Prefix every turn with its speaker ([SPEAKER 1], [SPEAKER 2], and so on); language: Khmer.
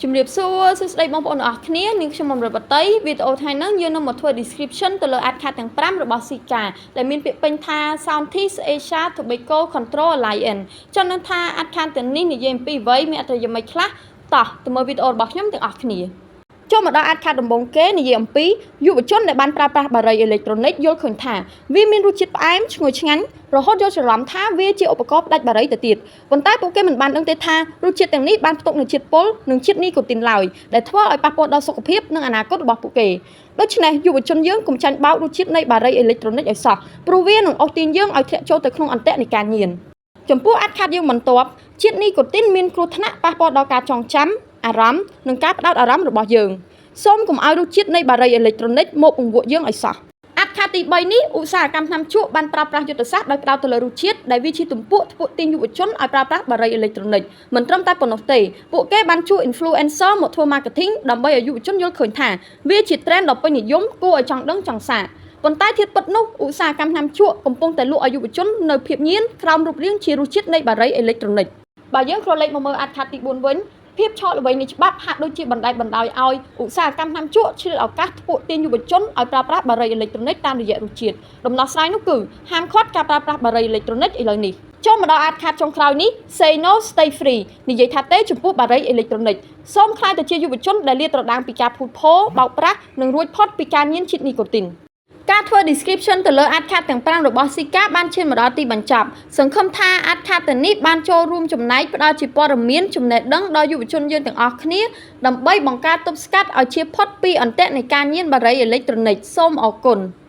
[SPEAKER 1] ជំរាបសួរសួស្តីបងប្អូនទាំងអស់គ្នានាងខ្ញុំមរិតបតីវីដេអូថ្ងៃនេះយើងនឹងមកធ្វើ description ទៅលើ ad card ទាំង5របស់ Sika ដែលមានពាក្យពេញថា Southeast Asia Tobacco Control Alliance ចង់នឹងថា ad card ទាំងនេះនិយាយអំពីអ្វីមានអត្ថន័យយ៉ាងម៉េចខ្លះតោះទៅមើលវីដេអូរបស់ខ្ញុំទាំងអស់គ្នាចូលមកដល់ ad card ដំបូងគេនិយាយអំពីយុវជនដែលបានប្រើប្រាស់បារីអេឡិចត្រូនិកយល់ឃើញថាវាមានរសជាតិផ្អែមឈ្ងុយឆ្ងាញ់រហូតយល់ច្រឡំថាវាជាឧបករណ៍ផ្ដាច់បារីទៅទៀតប៉ុន្តែពួកគេមិនបានដឹងទេថារសជាតិទាំងនេះបានផ្ទុកនូវជាតិពុលនិងជាតិនីកូទីនឡើយដែលធ្វើឲ្យប៉ះពាល់ដល់សុខភាពនិងអនាគតរបស់ពួកគេដូច្នេះយុវជនយើងកុំចាញ់បោករសជាតិនៃបារីអេឡិចត្រូនិកឲ្យសោះព្រោះវានឹងអូសទាញយើងឲ្យធ្លាក់ចូលទៅក្នុងអន្ទាក់នៃការញៀនចំពោះ ad card យើងបន្ទាប់ជាតិនីកូទីនមានគ្រោះថ្នាក់ប៉ះពាល់ដល់ការចងចាំអារម្មណ៍និងការផ្ដោតអារម្មណ៍របស់យើងសូមកុំឲ្យរសជាតិនៃបារីអេឡិចត្រូនិកមកពង្វក់យើងឲ្យសោះ ad card ទី3នេះឧស្សាហកម្មថ្នាំជក់បានប្រើប្រាស់យុទ្ធសាស្ត្រដោយផ្ដោតទៅលើរសជាតិដែលវាជាទំពក់ធ្វើទាញយុវជនឲ្យប្រើប្រាស់បារីអេឡិចត្រូនិកមិនត្រឹមតែប៉ុណ្ណោះទេពួកគេបានជួល influencer មកធ្វើ marketing ដើម្បីឲ្យយុវជនយល់ឃើញថាវាជា trend ដ៏ពេញនិយមគួរឲ្យចង់ដឹងចង់សាកប៉ុន្តែធាតុពិតនោះឧស្សាហកម្មថ្នាំជក់កំពុងតែលក់ឲ្យយុវជននៅភាពញៀនក្រោមរូបរាងជារសជាតិនៃបារីអេឡិចត្រូនិកបើយើងក្រឡេកមកមើល ad card ទី4វិញភាពឆកល្វែងនៃច្បាប់ហាក់ដូចជាបណ្តែតបណ្តោយឲ្យឧស្សាហកម្មថ្នាំជក់ឆ្លៀតឱកាសធ្ពក់ទាញយុវជនឲ្យប្រើប្រាស់បារីអេឡិចត្រូនិកតាមរយៈរសជាតិដំណោះស្រាយនោះគឺហាមឃាត់ការប្រើប្រាស់បារីអេឡិចត្រូនិកឥឡូវនេះចូលមកដល់ ad card ចុងក្រោយនេះ Say no, stay free និយាយថាទេចំពោះបារីអេឡិចត្រូនិកសូមក្លាយទៅជាយុវជនដែលលាតត្រដាងពីការភូតភរបោកប្រាស់និងរួចផុតពីការញៀនជាតិនីកូទីនការធ្វើ description ទៅលើ ad card ទាំង5របស់ Sika បានឈានមកដល់ទីបញ្ចប់សង្ឃឹមថា ad card ទាំងនេះបានចូលរួមចំណែកផ្ដល់ជាព័ត៌មានចំណេះដឹងដល់យុវជនយើងទាំងអស់គ្នាដើម្បីបង្ការទប់ស្កាត់ឲ្យជៀសផុតពីអន្ទាក់នៃការញៀនបារីអេឡិចត្រូនិកសូមអរគុណ។